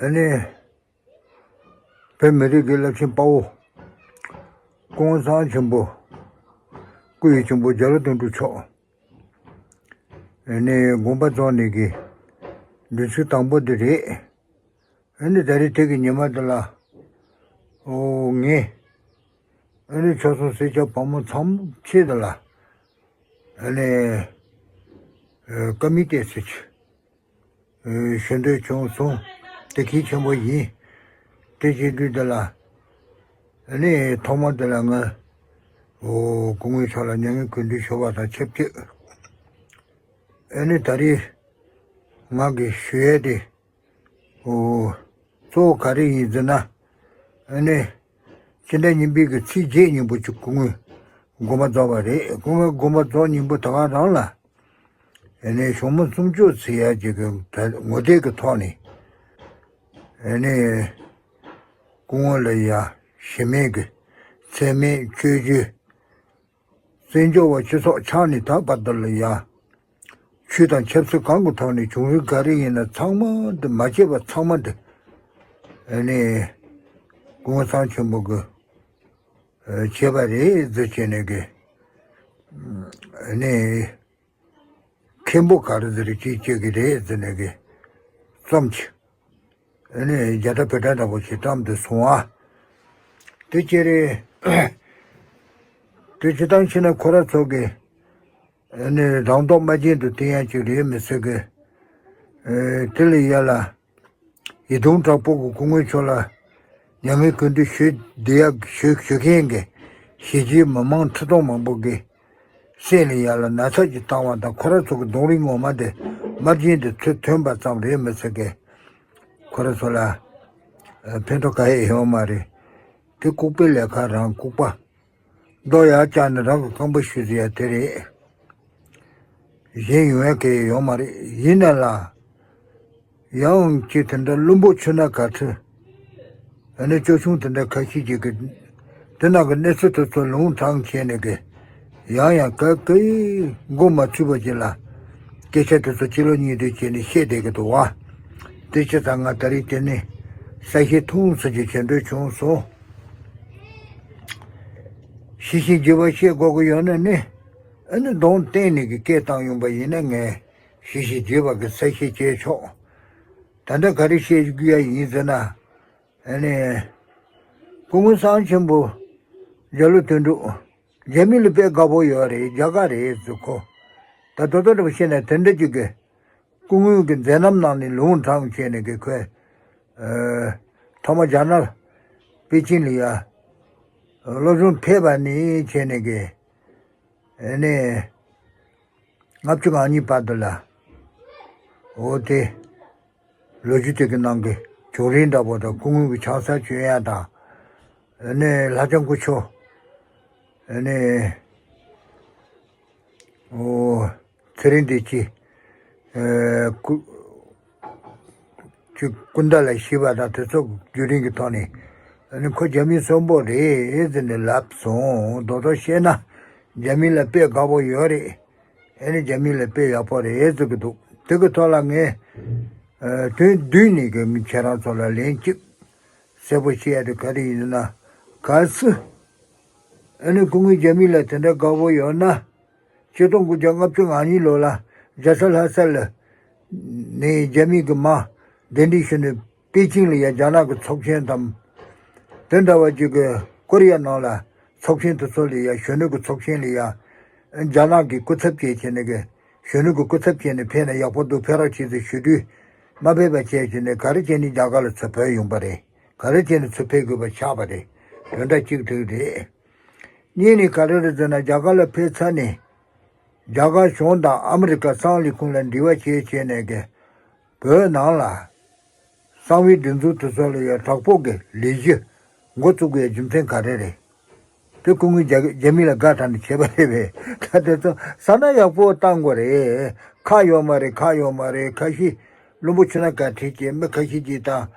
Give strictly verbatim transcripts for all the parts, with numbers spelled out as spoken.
ཨ་ནི། བོད་མི་རིགས་ཀྱི་རླབས་ཆེན་དཔའ་བོ། སྐུ་ངོ་གསང་ཆེན་པོ། སྐུ་ཡི་ཆེན་པོ་རྒྱ་ལོ་དོན་གྲུབ་མཆོག་ཨ་ནི་དགོངས་པ་རྫོགས་ནས་ཀྱི་དུས་ཚིགས་དང་པོ་འདི་རེད། ཨ་ནི་ད་རེས་དེ་གི་ཉི་མ་འདི་ལ། ཨོ་ངས། ཨ་ནི་ཆོལ་གསུམ་སེར་སྐྱ་ཕོ་མོ་ཚང་མ་ཆེད་དུ་ལ། ཨ་ནི། ཨ་བཀའ་མོལ་ཏོག་ཙམ་ཞུ་འདོད་བྱུང་སོང་། དེ་གལ་ཆེན་པོ་ཡིན། དེ་བྱེད་དུས་འདི་ལ། ཨ་ནི་ཐོག་མ་འདི་ལ་ང་། ཨོ་སྐུ་ངོ་མཆོག་ལ་མྱ་ངན་གུས་འདུད་ཞུ་བ་དང་ཆབས་ཅིག་ཨ་ནི་ད་རེས་ང་གིས་ཞུ་ཡས་དེ། ཨོ། གཙོ་བོ་ག་རེ་ཡིན་ཟེར་ན། ཨ་ནི། སྤྱི་ཟླ་གཉིས་པའི་གི་ཚེས་བརྒྱད་ཉིན་པོ་ཅིག་སྐུ་ངོ་དགོངས་པ་རྫོགས་པ་རེད། སྐུ་ངོ་དགོངས་པ་རྫོགས་ཉིན་པོ་ད་ག་རང་ལ། ཨ་ནི་ཞོགས་མོ་སུམ་ཅུ་ཚེས་ཡར་གྱི་གི་ད་ངོ་དེབ་ཀྱི་ཐོག་ནས། ཨ་ནི། སྐུ་ངོ་ལ་ཡ་གཞི་མེད་ཀྱི་མཚན་སྨད་བཅོས་བརྒྱུད། བཙན་བྱོལ་བ་སྤྱི་ཚོགས་ཆགས་ནས་ད་བར་དུ་ལ་ཡ། ཆོས་དང་ཆབ་སྲིད་གང་གི་ཐོག་ནས་བྱུང་རིམ་ག་རེ་ཡིན་ན་ཚང་མ་འདི་མ་བྱས་པ་ཚང་མ་འདི། ཨ་ནི། སྐུ་ངོ་གསང་ཆེན་པོ་གི་བྱས་པ་རེད་ཟེར་བྱས་ནས་གི། ཨ་ནི། མཁན་པོ་ག་རེ་ཟེར་ཅིག་ཅིག་གི་རེད་ཟེར་ནས་གི། རྩོམ་གྱི། ཨ་ནི་རྒྱ་གྲྭ་བོད་གྲྭ་འདྲ་པོ་ཞིག་བཀྲམ་དུ་སོང་ཨ། དེ་ཅི་རེད། དེ་ཅི་ཐང་ཕྱིན་ན་ཁོ་ར་ཚོ་གི། ཨ་ནི་རང་ཐོག་མ་ཅན་དུ་བསྟན་ཡ་ཅིག་རེད་མི་སྲིད་གི། ཨེ་དེ་ལ་ཡ་ལ། ཡིད་གདུང་དྲག་པོ་གི་སྐུ་ངོ་མཆོག་ལ། མྱ་ངན་གུས་འདུད་ཞུ་བསྡད་ཡ་ཞུ་ཞུ་མཁན་གི། གཞིས་བྱེས་མི་མང་ཁྲི་སྟོང་མང་པོ་གི། སེམས་ལ་ཡ་ལ་ན་ཚ་ཅིག་བཏང་བ་དང་ཁོ་ར་ཚོ་གི་གདོང་རིས་ངོ་མ་དེ་དམར་རྗེན་དུ་ཚུར་ཐོན་པ་ཙམ་རེད་མི་ཚེ་གི། ཁོ་ར་ཚོ་ལ་ཕན་ཐོགས་ག་ཡེ་ཡོད་མ་རེད། དེ་ལྐུགས་པའི་ལས་ཀ་རང་ལྐུགས་པ། མདོ་ཡར་བཅག་ནས་རང་གི་རྐང་པ་གཞུས་ཟེར་ཡ་དེ་རེད། གཞན་ཡོང་ཡ་གི་ཡོད་མ་རེད་ཡིན་ན་ལ། ཡང་ཅིག་དེ་འདྲ་བླུན་པོ་ཆུ་ན་ག་ཁྲི། ཨ་ནི་ཅོ་ཆུང་དེ་འདྲ་ཁ་ཤས་ཅིག་གི། དེ་ནང་གི་གནས་ཚུལ་དེ་ཚོ་ལུང་དྲངས་བྱས་ནས་གི། ཡང་ཡང་ག་གི་མགོ་མ་ཚོས་པ་ཅིག་ལ། སྐད་ཆ་དེ་ཚོ་ཕྱི་ལོགས་གཉིས་དུས་བྱས་ནས་བཤད་བསྡད་གི་འདུག་བ། དེ་ཅི་ཙང་ང་ད་རེས་དེ་ནས་གསལ་བཤད་ཐུང་ཙམ་ཅིག་བྱེད་འདོད་བྱུང་སོང་། ཞི་ཞིང་རྒྱས་པ་བཤད་དགོས་ཀྱི་ཡོད་ན་ནི། ཨ་ནི་གདོང་བསྟན་ནས་ཀྱི་སྐད་བཏང་ཡོང་པ་ཡིན་ན་ངས་ཞི་ཞིང་རྒྱས་པ་གི་གསལ་བཤད་བྱས་ཆོག་ད་ལྟ་ག་རེ་བཤད་དགོས་ཡ་ཡིན་ཟེར་ན། ཨ་ནི། སྐུ་ངོ་གསང་ཆེན་པོ་རྒྱ་ལོ་དོན་གྲུབ། རྒྱ་མི་ལ་དཔེ་དགའ་པོ་ཡོད་རེད། རྒྱ་གར་རེད་ཟེར་ཁོ། ད་དོ་དོ་འདྲ་པོ་བཤད་ན་དེ་འདྲ་ཅིག་གི། སྐུ་ངོ་གི་མཛད་རྣམ་ནང་ནས་ལུང་དྲངས་བྱས་ནས་གི་ཁོས། ཨ། ཐོག་མ་རྒྱ་ནག་པེ་ཅིན་ལ་ཡ། སློབ་སྦྱོང་ཕེབས་པ་ནས་བྱས་ནས་གི། ཨ་ནི། ལྔ་བཅུ་ང་གཉིས་བར་དུ་ལ། འོ་དེ། ལོ་རྒྱུས་དེ་གི་ནང་གི་བྱུང་རིམ་འདྲ་པོ་དང་སྐུ་ངོ་གི་ཆང་ས་བྱོན་ཡ་དང་། ཨ་ནི་ལྷ་ལྕམ་སྐུ་མཆོག་ཨ་ནི། ཨོ། ཚེ་རིང་བདེ་སྐྱིད། ཨེ་སྐུ། ཅིག་སྐུ་ཟླ་ལ་ཤི་བ་དང་དེ་ཚོ་བརྒྱུད་རིམ་གྱི་ཐོག་ནས། ཨ་ནི་ཁོ་རྒྱ་མི་གསོན་པོ་རེད་ཟེར་ནས་ལབ་སོང་། རྡོག་རྡོག་བཤད་ན་རྒྱ་མི་ལ་དཔེ་དགའ་པོ་ཡོད་རེད། ཨ་ནི་རྒྱ་མི་ལ་དཔེ་ཡག་པོ་རེད་ཟེར་གི་འདུག་དེ་གི་ཐོག་ལ་ངས། ཨ་དོན་བསྡུས་ནས་གི་ངས་ཁྱེད་རང་ཚོ་ལ་ལན་གཅིག་གསལ་པོ་བཤད་ཡ་དེ་ག་རེ་ཡིན་ན། གལ་སྲིད། ཨ་ནི་སྐུ་ངོ་རྒྱ་མི་ལ་དེ་འདྲ་དགའ་པོ་ཡོད་ན། ཆིག་སྟོང་དགུ་བརྒྱ་ལྔ་བཅུ་ང་གཉིས་ལོ་ལ་རྒྱལ་ས་ལྷ་ས་ལ་ནས་རྒྱ་མི་གི་མ་གདན་འདྲེན་ཞུས་ནས་པེ་ཅིང་ལ་ཡ་རྒྱ་ནག་གི་ཚོགས་ཆེན་དང་། དེ་འདྲ་བ་ཅིག་གི་ཀོ་རི་ཡ་ནང་ལ་ཚོགས་ཆེན་དེ་ཚོ་ལ་ཡ་གཞོན་ནུ་གི་ཚོགས་ཆེན་ལ་ཡ་རྒྱ་ནག་གི་སྐུ་ཚབ་བྱས་བྱས་ནས་གི་གཞོན་ནུ་གི་སྐུ་ཚབ་བྱས་ནས་ཕེབས་ན་ཡག་པོ་འདུག་ཕེབས་རོགས་བྱེད་ཟེར་ཞུ་དུས་མ་ཕེབས་པ་བྱས་བྱས་ནས་ག་རེ་བྱས་ནས་རྒྱ་གར་ལ་ཚུར་བུད་ཡོང་པ་རེད། ག་རེ་བྱས་ནས་ཚུར་ཕེབས་དགོས་པ་ཆགས་པ་རེད། དོན་དག་གཅིག་དེ་རེད། གཉིས་ནས་ག་རེ་རེད་ཟེར་ན་རྒྱ་གར་ལ་ཕེབས་ཚར་ནས། རྒྱ་གར་གཞུང་དང་ཨ་མི་རི་ཀ་གསང་བའི་ལས་ཁུངས་ལ་འབྲེལ་བ་བྱས་བྱས་ནས་གི། བོད་ནང་ལ། གསང་བའི་སྒྲིག་འཛུགས་དེ་ཚོ་ལ་ཡང་དྲག་པོ་གི་ལས་གཞི་འགོ་བཙུགས་པའི་རྒྱུ་མཚན་ག་རེ་རེད། དེ་སྐུ་ངོས་རྒྱ་རྒྱ་མི་ལ་དགའ་དྲགས་ནས་བྱས་པ་རེད་པས། ད་དེ་ཚོ་ཟ་ན་ཡག་པོ་བཏང་དགོས་རེད། ཁག་ཡོད་མ་རེད། ཁག་ཡོད་མ་རེད། ཁ་ཤས་བླུན་པོ་ཆུ་ནང་ག་ཁྲིད་ཀྱི་མི་ཁ་ཤས་ཀྱིས་དང་།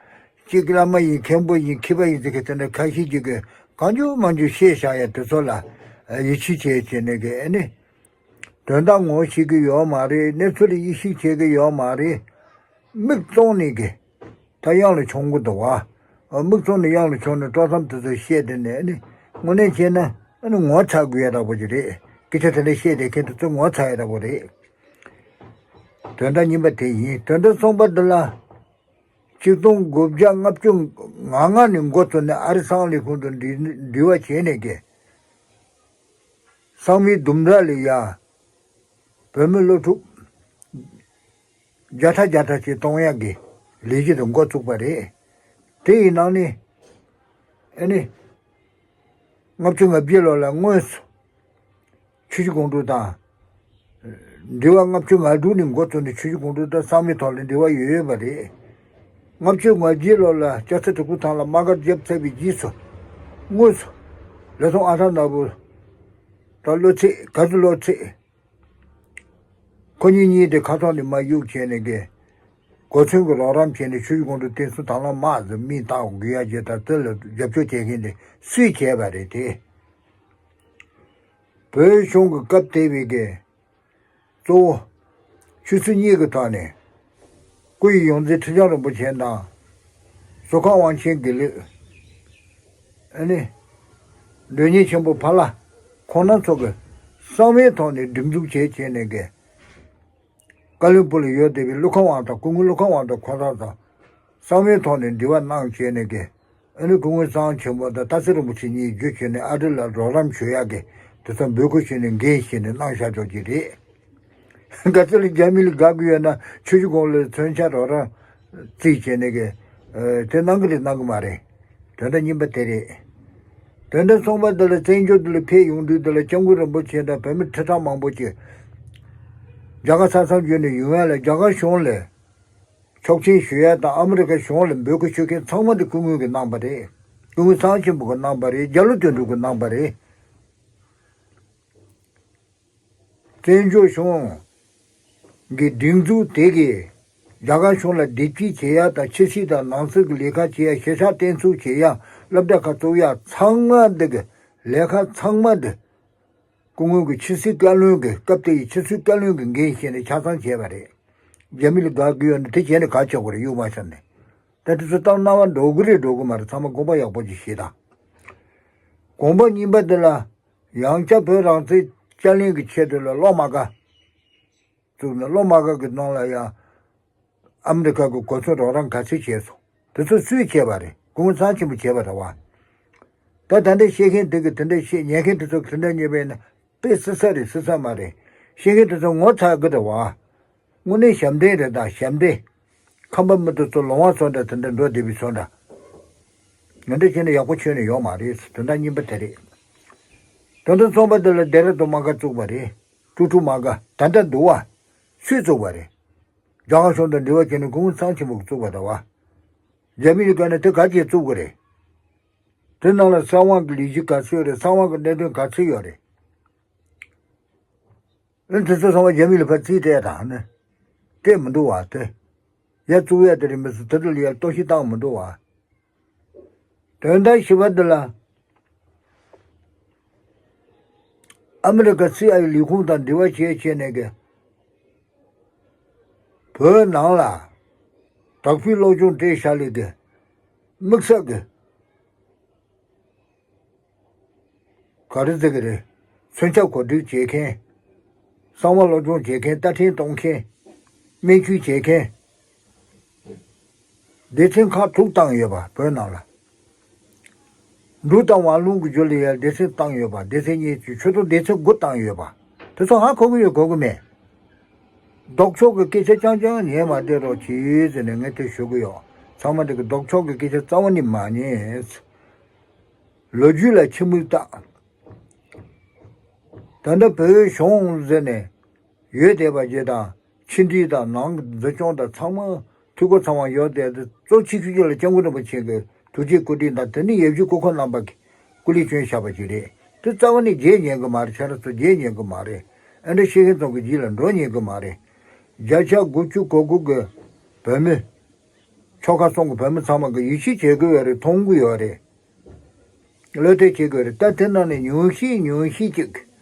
གཅིག་བླ་མ་ཡིན། མཁན་པོ་ཡིན། མཁས་པ་ཡིན་ཟེར་མཁན་དེ་འདྲ་ཁ་ཤས་ཀྱིས་གི་གང་བྱུང་མང་བྱུང་བཤད་བཞག་ཡ་དེ་ཚོ་ལ་ཡིད་ཆེས་བྱས་བྱས་ནས་གི་ཨ་ནི། དོན་དག་ངོ་ཤེས་ཀྱི་ཡོད་མ་རེད། གནས་ཚུལ་ལ་དབྱེ་ཞིབ་བྱེད་ཀྱི་ཡོད་མ་རེད། མིག་བཙུམས་ནས་གི། ད་གཡང་ལ་མཆོང་གི་འདུག་བ། མིག་བཙུམ་ནས་གཡང་ལ་མཆོང་ནས་སྤྲོ་བསམ་དེ་ཚོ་བཤད་དེ་ནས་ནི་དངོས་གནས་བྱས་ན་ཨ་ནི་ངོ་ཚ་དགོས་ཡ་འདྲ་པོ་ཅིག་རེད། སྐད་ཆ་དེ་འདྲ་བཤད་བསྡད་མཁན་དེ་ཚོ་ངོ་ཚ་ཡ་འདྲ་པོ་རེད། དོན་དག་གཉིས་པ་དེ་ཡིན། དོན་དག་གསུམ་པ་འདི་ལ། ཆིག་སྟོང་དགུ་བརྒྱ་ལྔ་བཅུ་ང་ལྔ་ནས་འགོ་བཙུགས་ནས་ཨ་རི་སང་ལས་ཁུངས་དང་འབྲེལ་འབྲེལ་བ་བྱས་ནས་ཀྱི། གསང་བའི་ལྡུམ་ར་ལ་ཡ། བོད་མི་སློབ་ཕྲུག་བརྒྱ་ཕྲག་བརྒྱ་ཕྲག་ཅིག་གཏོང་ཡག་གི་ལས་གཞི་དེ་འགོ་བཙུགས་པ་རེད། དེ་ཡི་ནང་ནས་ཨ་ནི་ལྔ་བཅུ་ང་བརྒྱད་ལོ་ལ་དངོས་སུ་ཆུ་བཞི་སྒང་དྲུག་དང་འབྲེལ་བ། ལྔ་བཅུ་ང་དྲུག་ནས་འགོ་བཙུགས་ནས་ཆུ་བཞི་སྒང་དྲུག་དང་གསང་བའི་ཐོག་ལ་འབྲེལ་བ་ཡོད་ཡོད་པ་རེད། ལྔ་བཅུ་ང་བརྒྱད་ལོ་ལ་སྐྱ་སེར་གྲི་གུམ་ཐང་ལ་དམག་སྒར་བརྒྱབ་ཚར་བའི་རྗེས་སུ་དངོས་སུ་ལས་ཚོང་ཨ་ཐར་ནོར་བུ་དང་བློ་ཚེ་ག་ཚོད་བློ་ཚེ། ཁོ་གཉིས་གཉིས་དེ་ཁ་ཐོག་ནས་མར་གཡུག་བྱས་ནས་གི། གོ་མཚོན་གྱི་རོགས་རམ་བྱས་ནས་ཆུ་བཞི་སྒང་དྲུག་བསྟན་སྲུང་དང་བླངས་དམག་ཟེར་མིང་བཏགས་དགོས་ཡ་བྱས། ད་དེ་ལ་རྒྱབ་སྐྱོར་བྱེད་མཁན་དེ་སུས་བྱས་པ་རེད་དེ། བོད་གཞུང་གི་སྐབས་དེ་བའི་གི་གཙོ་བོ་ཆོས་སྲིད་གཉིས་ཀྱི་ཐོག་ནས་སྐུ་ཡི་ཡོངས་འཛིན་ཁྲི་བྱང་རིན་པོ་ཆེ་དང་། ཟུར་ཁང་དབང་ཆེན་དགེ་ལེགས། ཨ་ནི། མགྲོན་གཉེར་ཆེན་པོ་ཕ་ལྷ་ཁོང་རྣམ་ཚོ་གི་གསང་བའི་ཐོག་ནས་སྒྲིག་འཛུགས་བྱས་བྱས་ནས་གི། ཀ་བློན་སྦུག་ལ་ཡོད་བསྡད་པའི་ཀླུ་ཁང་དབང་དང་སྐུ་ངོ་ཀླུ་ཁང་དབང་དང་ཁོང་རྣམ་ཚོ་གསང་བའི་ཐོག་ནས་འབྲེལ་བ་གནང་བྱས་ནས་གི། ཨ་ནི་སྐུ་ངོ་གཙང་ཆེན་པོ་དང་སྟག་འཚེར་རིན་པོ་ཆེ་གཉིས་བརྒྱུད་བྱས་ནས་ཨ་རི་ལ་རོགས་རམ་ཞུ་ཡག་གི་དེ་ཚོ་འབོད་སྐུལ་ཞུས་ནས་འགན་བཞེས་ནས་གནང་བཞག་ཆོག་གི་རེད། ག་ཚོད་ལ་རྒྱ་མི་ལ་དགའ་གི་ཡོད་ན་ཆུ་བཞི་སྒང་ལ་མཚོན་ཆ་རོགས་རམ་རྩིས་བྱས་ནས་གི། ཨ། དེ་གནང་གི་རེད་གནང་གི་མ་རེད། དོན་དག་གཉིས་པ་དེ་རེད། དོན་དག་གསུམ་པ་འདི་ལ་བཙན་བྱོལ་འདི་ལ་ཕེབས་ཡོང་དུས་འདི་ལ་སྐྱབས་མགོན་རིན་པོ་ཆེ་དང་བོད་མི་ཁྲི་ཕྲག་མང་པོ་ཅིག་རྒྱ་གར་ས་མཚམས་བརྒྱུད་ནས་ཡོང་ཡ་ལ་རྒྱ་གར་གཞུང་ལ་ཆོག་མཆན་ཞུ་ཡ་དང་ཨ་མི་རི་ཀ་གཞུང་ལ་འབོད་སྐུལ་ཞུ་མཁན་ཚང་མ་འདི་སྐུ་ངོ་གིས་གནང་པ་རེད། སྐུ་ངོ་གཙང་ཆེན་པོ་གིས་གནང་པ་རེད། རྒྱ་ལོ་དོན་གྲུབ་ཀྱིས་གནང་པ་རེད། བཙན་བྱོལ་གཞུང་གི་སྒྲིག་འཛུགས་དེ་གིས་རྒྱ་གར་གཞུང་ལ་བདེ་སྐྱིད་བྱེད་ཡ་དང་ཕྱི་སྲིད་དང་ནང་སྲིད་ཀྱི་ལས་ཀ་བྱེད་ཡ། གཞིས་ཆགས་བརྟན་ཚུགས་བྱེད་ཡ། སློབ་གྲྭ་ཁག་བཙུགས་ཡ། ཚང་མ་འདི་གི་ལས་ཀ་ཚང་མ་འདི་སྐུ་ངོ་གི་ཕྱི་སྲིད་བཀའ་བློན་གྱི་སྐབས་དེ་ཡི་ཕྱི་སྲིད་བཀའ་བློན་གྱི་འགན་བཞེས་ནས་ཆ་ཚང་བྱས་པ་རེད། རྒྱ་མི་ལ་དགའ་གི་ཡོད་ན་དེ་བྱས་ནས་ག་བྱེད་དགོས་རེད། གཡུག་མ་ཤོར་ནས། ད་དེ་ཚོ་ཏང་རྣ་བ་འགྲོ་གི་རེད་འགྲོ་གི་མ་རེད། ཚང་མ་དགོངས་པ་ཡག་པོ་ཅིག་བཞེས་དང་། དགོངས་པ་གཉིས་པ་འདི་ལ། ཡང་བསྐྱར་བོད་རང་བཙན་བསྐྱར་ལེན་གྱི་ཆེད་དུ་ལ་གློག་མ་དགའ་བཙུགས་ནས། གློག་མ་དགའ་གི་ནང་ལ་ཡང་ཨ་མི་རི་ཀ་གི་གོ་མཚོན་རོགས་རམ་ག་ཚོད་བྱས་སོང་། དེ་ཚོ་སུས་བྱས་པ་རེད། སྐུ་ངོ་གཙང་ཆེན་པོ་བྱས་པ་རེད་བ། ད་ད་འདྲ་བཤད་མཁན་དེ་གི་དེ་འདྲ་བཤད། ཉན་མཁན་དེ་ཚོ་གི་དེ་འདྲ་ཉན་པས་ན་དཔེ་སྲིད་ས་རེད་སྲིད་ས་མ་རེད། བཤད་མཁན་དེ་ཚོ་ངོ་ཚ་གི་རེད་བ། དངོས་གནས་ཞབས་འདྲེན་རེད་ད་ཞབས་འདྲེན། ཁམས་པ་མི་དེ་ཚོ་ལོང་བ་བཟོ་འདྲ་དེ་འདྲ་འགྲོ་བསྡད་པའི་བཟོ་འདྲ། ང་འདྲ་བྱས་ན་ཡག་པོ་ཁྱོན་ནས་ཡོད་མ་རེད། དོན་དག་གཉིས་པ་དེ་རེད། དོན་དག་གསུམ་པ་དེ་ལ་ལྡེ་ར་ལྡུན་དམག་སྒར་བཙུགས་པ་རེད། ཀྲུག་ཀྲུག་དམག་སྒར་ད་ལྟ་འདུག་བ། སུས་བཙུགས་པ་རེད། རྒྱ་གར་གཞུང་དང་འབྲེལ་བ་བྱས་ནས་སྐུ་ངོ་གཙང་ཆེན་པོ་གིས་བཙུགས་པ་རེད་བ། རྒྱ་མི་ལ་དགའ་ན་དེ་ག་བྱས་བཙུགས་པ་རེད། དེ་ནང་ལ་གསང་བ་གི་ལས་གཞི་ག་ཚོད་རེད། གསང་བ་གི་གནད་དོན་ག་ཚོད་ཡོད་རེད། ཨ་ནི་དེ་ཚོ་ཚང་མ་རྒྱ་མི་ལ་ཕར་རྩིས་སྤྲད་དང་ནི། སྤྲད་མི་འདུག་བ་དེ། ཡ་བཙུགས་ཡ་དེ་རེད་མི་སྲིད། དེ་འདྲ་ལ་ཡ་གཏོར་བཤིག་བཏང་མི་འདུག་བ། དོན་དག་བཞི་པ་འདི་ལ། ཨ་མི་རི་ཀ་སི་ཨའི་ཨེ་ལས་ཁུངས་དང་འབྲེལ་བ་བྱས་བྱས་ནས་གི། བོད་ནང་ལ་དྭགས་པོའི་སློབ་སྦྱོང་སྤྲད་བཞག་ལས་ཀྱི་དམིགས་བསལ་གྱི་ག་རེ་ཟེར་གི་རེད། མཚོན་ཆ་གོ་སྒྲིག་བྱེད་མཁན། གསང་བ་སློབ་སྦྱོང་བྱེད་མཁན། རྟ་འཕྲིན་གཏོང་མཁན། སྨན་བཅོས་བྱེད་མཁན། སྡེ་ཚན་ཁག་དྲུག་བཏང་ཡོད་པ་བོད་ནང་ལ། འབྲུག་དང་ཝང་ལུང་གི་རྒྱུད་ལ་ཡང་སྡེ་ཚན་བཏང་ཡོད་པ། སྡེ་ཚན་གཉིས་ཀྱི་ཆོས་ཐོག་སྡེ་ཚན་དགུ་བཏང་ཡོད་པ། དེ་ཚོ་ཧ་གོ་གི་ཡོད་གོ་གི་མེད། ལྡོག་ཕྱོགས་ཀྱི་སྐད་ཆ་རྐྱང་རྐྱང་ཉན་མ་བསྡད་རོགས་གྱིས་ཟེར་ནས་ངས་དེ་ཞུ་གི་ཡོད། ཚང་མ་དེ་གི་ལྡོག་ཕྱོགས་ཀྱི་སྐད་ཆ་རྩ་བ་ནས་མ་ཉན། ལོ་རྒྱུས་ལ་ཕྱི་མིག་ལྟ། ད་ལྟ་བོད་གཞུང་ཟེར་ནས་ཡོད་བསྡད་པ་ཅིག་དང་། ཕྱི་འབྲེལ་དང་ནང་གི་འཛིན་སྐྱོང་དང་ཚང་མ་འཐུས་སྒོ་ཚང་མ་ཡོད་བསྡད་དེ། གཙོ་ཆེ་ཤོས་ཅིག་ལ་སྐྱབས་མགོན་རིན་པོ་ཆེ་གི་ཐུགས་རྗེ་བཀའ་དྲིན་དང་། དེ་ནི་ཡབ་རྗེ་སྐུ་འཁོར་རྣམ་པ་གིས་སྐུ་ལས་བསྐྱོན་བཞག་པ་ཅིག་རེད། དེ་རྩ་བ་ནས་བརྗེད་ཉན་གི་མ་རེད། ཁྱེད་རང་ཚོ་བརྗེད་ཉན་གི་མ་རེད། ཨ་འདྲ་བཤད་མཁན་ཚོ་གི་རྗེས་ལ་འགྲོ་ཉན་གི་མ་རེད། བརྒྱ་ཆ་དགུ་བཅུ་གོ་དགུ་གི་བོད་མི། ཆོལ་ཁ་གསུམ་གི་བོད་མི་ཚང་མ་གིས་ཡིད་ཆེས་བྱེད་དགོས་ཡོད་རེད། མཐོང་གི་ཡོད་རེད། བློ་གཏད་བྱེད་དགོས་རེད། ད་དེ་ནང་ནས་ཉུང་ཤས་ཉུང་ཤས་ཅིག་གིས།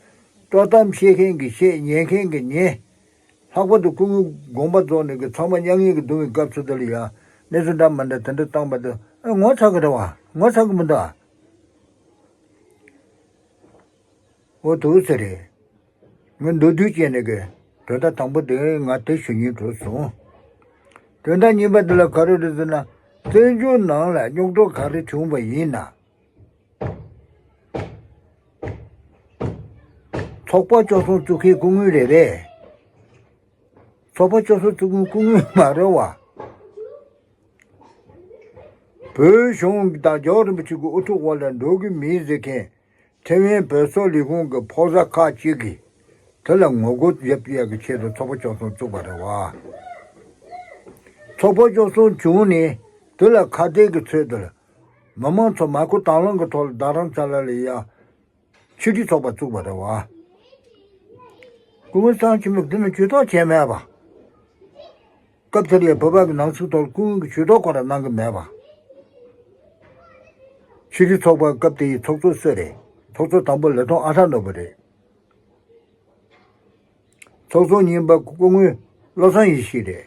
དཀྲོག་གཏམ་བཤད་མཁན་གྱིས་བཤད། ཉན་མཁན་གྱིས་ཉན། ལྷག་པར་དུ་སྐུ་ངོའི་དགོངས་པ་རྫོགས་ནས་ཀྱི་ཚང་མ་མྱ་ངན་གྱིས་གདུང་བའི་སྐབས་སུ་དེ་ལ་ཡང་ གནས་ཚུལ་འདྲ་མི་འདྲ་དེ་འདྲ་བཏང་པ་དུ་ཨ་ངོ་ཚ་གི་རེད་བ། ངོ་ཚ་གི་མི་འདུག་ཨ། འོ་དུ་ཟེར་རེད། ངས་མདོར་བསྡུས་བྱས་ནས་གི་དོན་དག་དང་པོ་དེ་ང་དེ་ཞུ་སྙིང་བྲོ་སོང་། དོན་དག་གཉིས་པ་དེ་ལ་ག་རེ་རེད་ཟེར་ན། བཙན་བྱོལ་ནང་ལ་རྙོག་དྲ་ག་རེ་བྱུང་བ་ཡིན་ན། ཚོགས་པ་བཅོམ་སོང་བཙུགས་མཁན་སྐུ་ངོ་རེད་པས། ཚོགས་པ་བཅོམ་སོང་བཙུགས་མཁན་སྐུ་ངོ་མ་རེད་བ། བོད་གཞུང་དང་རྒྱལ་བ་རིན་པོ་ཆེ་གི་དབུ་ཐོག་འོག་ལ་འགྲོ་གི་མིན་ཟེར་མཁན། ཐེ་ཝན་བོད་སོག་ལས་ཁུངས་ཀྱི་ཕོ་གསར་ཁག་ཅིག་གིས་དེ་ལ་ངོ་རྒོལ་བརྒྱབ་ཡག་གི་ཆེད་དུ་ཚོགས་པ་བཅོམ་སོང་བཙུགས་པ་རེད་བ། ཚོགས་པ་བཅོམ་སོང་བྱུང་ནས་དེ་ལ་ཁ་གཏད་ཀྱི་ཚུལ་དུ་མི་མང་ཚོ་མ་སྐུལ་དང་བླངས་ཀྱི་ཐོག་ལ་རྡ་རམ་ས་ལ་ལ་ཡ་ཕྱི་དྲིལ་ཚོགས་པ་བཙུགས་པ་རེད་བ། སྐུ་ངོ་བསམ་ཆེན་མོ་འདི་ནི་ཇུས་གཏོགས་བྱས་མེད་པ། སྐབས་དེར་ཡང་བོད་པ་གི་ནང་སྲིད་ཐོག་སྐུ་ངོ་གི་ཇུས་གཏོགས་ཁོ་རང་གནང་གི་མེད་པ། ཕྱི་དྲིལ་ཚོགས་པ་སྐབས་དེའི་ཚོགས་གཙོ་སུ་རེད། ཚོགས་གཙོ་དང་པོ་ལི་ཐང་ཨ་ཁྲ་ནོར་བུ་རེད། ཚོགས་གཙོ་གཉིས་པ་སྐུ་ངོ་བློ་བཟང་ཡེ་ཤེས་རེད།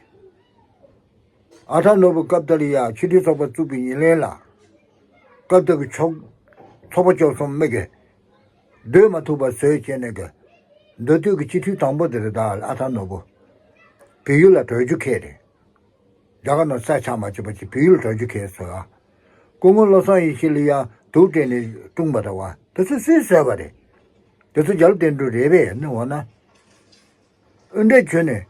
ཨ་ཁྲ་ནོར་བུ་སྐབས་དེར་ཡང་ཕྱི་དྲིལ་ཚོགས་པ་བཙུགས་པའི་ཉིན་ལན་ལ། སྐབས་དེ་གི་ཚོགས་ཚོགས་པ་བཅོམ་སོང་མི་གི་སྡོད་མ་ཐུབ་པ་བཟོས་བྱས་ནས་གི་མདོ་སྟོད་ཀྱི་སྤྱི་འཐུས་དང་པོ་དེ་རེད། ད་ཨ་ཁྲ་ནོར་བུ་བལ་ཡུལ་ལ་བྲོས་རྒྱུ་ཁེལ་རེད། རྒྱ་གར་ནང་ས་ཆགས་མ་བྱེད་པ་ཅིག་བལ་ཡུལ་ལ་བྲོས་རྒྱུ་ཁེལ་སོང་ཨ། སྐུ་ངོ་བློ་བཟང་ཡེ་ཤེས་ལ་ཡང་དུག་སྤྲད་ནས་བཀྲོངས་པ་རེད་བ། དེ་ཚོ་སུས་བཟོས་པ་རེད། དེ་ཚོ་རྒྱ་ལོ་དོན་གྲུབ་རེད་པས་ནི་འོ་ན། ཨུ་འདྲ་ཁྱོད་ནས་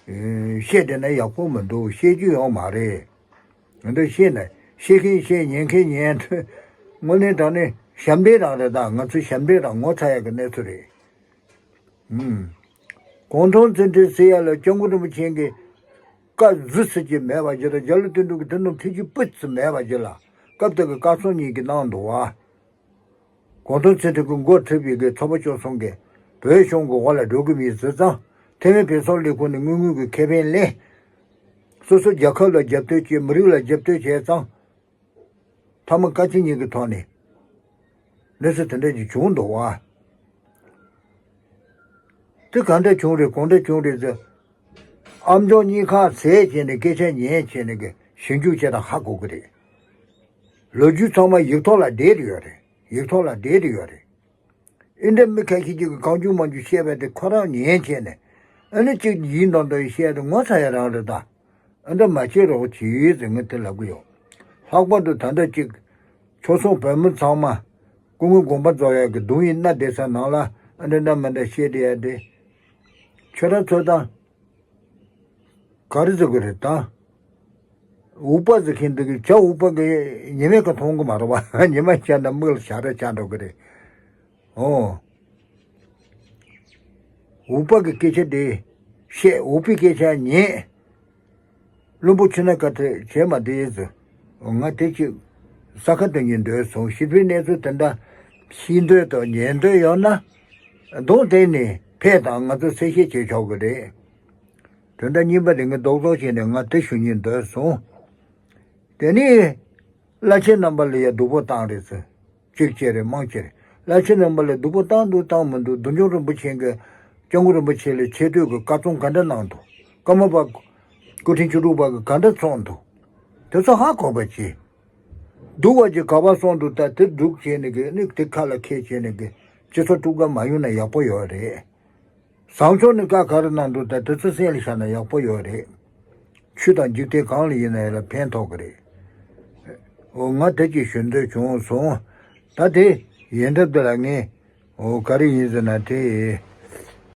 བཤད་བསྡད་ན་ཡག་པོ་མི་འདུག་བཤད་རྒྱུ་ཡོད་མ་རེད། ཨུ་འདྲ་བཤད་ན་བཤད་མཁན་བཤད། ཉན་མཁན་ཉན། དངོས་གནས་དྲང་གནས་ཞབས་འདྲེན་རང་རེད། ད་ང་ཚོ་ཞབས་འདྲེན་རང་ངོ་ཚ་ཡག་གི་གནས་ཚུལ་རེད། ཨུམ། གུང་ཐང་བཙན་ཁྲིད་ཟེར་ཡ་ལ་སྐྱབས་མགོན་རིན་པོ་ཆེ་གིས་བཀའ་བཟོ་ཟེར་གྱི་མེད་པ་ཅིག་དང་རྒྱ་ལོ་དོན་གྲུབ་ཀྱིས་དེ་རྣམས་ཐེ་ཇུས་སྤུ་ཙམ་མེད་པ་ཅིག་ལ་སྐབས་དེ་གི་བཀའ་ཚོགས་གཉིས་ཀྱིས་གནང་འདུག་བ། གུང་ཐང་བཙན་ཁྲིད་ཀྱིས་འགོ་ཁྲིད་པའི་གི་ཚོགས་པ་བཅོམ་སོང་གི་བོད་གཞུང་གི་འོག་ལ་འགྲོ་གི་མེད་ཟེར་ཙང་། ཐེ་ཝན་བོད་སོག་ལས་ཁུངས་ནས་དངུལ་དངུལ་གྱི་ཁེ་ཕན་ལེན། སོ་སོ་རྒྱལ་ཁབ་ལ་རྒྱབ་གཏོད་བྱས། མི་རིགས་ལ་རྒྱབ་གཏོད་བྱས་ཙང་། མཐའ་མ་བཀའ་སྤྱི་གཉིས་ཀྱི་ཐོག་ནས་གནས་ཚུལ་དེ་འདྲ་ཞིག་བྱུང་འདུག་བ། དེ་ག་འདྲ་བྱུང་རེད། གང་འདྲ་བྱུང་རེད་ཟེར། ཨ་མཆོག་གཉིས་ཁ་ཟས་བྱས་ནས་སྐད་ཆ་ཉན་བྱས་ནས་གི་ཞིབ་འཇུག་བྱས་དང་ཧ་གོ་གི་རེད། ལོ་རྒྱུས་ཚང་མ་ཡིག་ཐོག་ལ་བསྡད་ཡོད་རེད། ཡིག་ཐོག་ལ་བསྡད་ཡོད་རེད། ཨིན་འདྲ་མི་ཁ་ཤས་ཀྱིས་གང་བྱུང་མང་བྱུང་བཤད་པ་དེ་ཁོ་རང་ཉན་བྱས་ནས། ཨ་ནི་གཅིག་ཡིན་མདོག་མདོག་བཤད་དེ་ངོ་ཚ་ཡ་རང་རེད་ད། ཨ་འདྲ་མ་བྱེད་རོགས་བྱེད་ཟེར་ངས་དེ་ལབ་གི་ཡོད། ལྷག་པར་དུ་ད་ལྟ་གཅིག་ཆོལ་གསུམ་བོད་མི་ཚང་མ། སྐུ་ངོ་དགོངས་པ་རྫོགས་ཡག་གི་གདུང་ཡིན་ན་བསྡད་ས་ནང་ལ་ཨ་འདྲ་འདྲ་མི་འདྲ་བཤད་བསྡད་ཡ་དེ། ཁྱོད་རང་ཚོ་དང་། ག་རེ་ཟེར་དགོས་རེད་ད། འུག་པ་ཟེར་མཁན་འདི་གི་བྱ་འུག་པ་གི་ཉི་མའི་ཁ་མཐོང་གི་མ་རེད་བ། ཉི་མ་ཤར་ན་མིག་ལ་ཞག་ར་ཆགས་འགྲོ་གི་རེད། ཨོ། འུག་པ་གི་སྐད་ཆ་དེ་བཤད། འུག་པའི་སྐད་ཆ་ཉན། བླུན་པོ་ཕྱི་ན་དཀའ་ཚེགས་བྱེད་མ་དེ་ཟེར། ང་དེ་ཅིག་ས་ཁ་དུ་ཉིན་སྡོད་སོང་། ཞིབ་ཕྲའི་གནས་ཚུལ་དེ་འདྲ་ཤེས་འདོད་དང་ཉན་འདོད་ཡོད་ན། གདོང་དེ་ནས་ཕེབས་དང་། ང་ཚོ་གསལ་བཤད་བྱེད་ཆོག་གི་རེད། དོན་དག་གཉིས་པ་དེ་ངས་རྡོག་རྡོག་བྱས་ནས་ང་དེ་ཞུ་སྙིང་འདོད་སོང་། དེ་ནས་བླ་ཆེན་རྣམ་པ་ལ་ཡ་སྡུག་པོ་བཏང་རེད་ཟེར། གཅིག་བྱས་རེད་མང་ཆེ་རེད། བླ་ཆེན་རྣམ་པ་ལ་སྡུག་པོ་བཏང་འདུག་བཏང་མི་འདུག་བདུད་འཇོམས་རིན་པོ་ཆེ་གིས་སྐྱབས་མགོན་རིན་པོ་ཆེ་ལ་ཆེ་བསྟོད་ཀྱི་བཀའ་རྩོམ་ག་འདྲ་གནང་འདུག་ཀརྨ་པ་སྐུ་ཕྲེང་བཅུ་དྲུག་པ་གིས་ག་འདྲ་གསུངས་འདུག་དེ་ཚོ་ཧ་གོ་བ་བྱེད། སྡུག་པ་ཅིག་ག་པར་སོང་འདུག་ད་དེ་སྡུག་བྱས་ནས་གི་ནི་དེ་ཁ་ལ་འཁྱེར་བྱས་ནས་གི་སྤྱི་ཚོགས་དཀྲུག་པ་མ་ཡོང་ན་ཡག་པོ་ཡོད་རེད། བཟང་ཕྱོགས་ནས་བཀའ་ག་རེ་གནང་འདུག་ད་དེ་ཚོ་སེམས་ལ་བཞག་ན་ཡག་པོ་ཡོད་རེད། ཆོས་དང་འཇིག་རྟེན་གང་ལ་ཡིན་ན་ཡང་ལ་ཕན་ཐོགས་ཀྱི་རེད། འོ་ང་དེ་ཅིག་ཞུ་འདོད་བྱུང་སོང་། ད་དེ་ཡིན་ཐབས་དེ་ལ་ངས་འོ་ག་རེ་ཡིན་ཟེར་ན་དེ་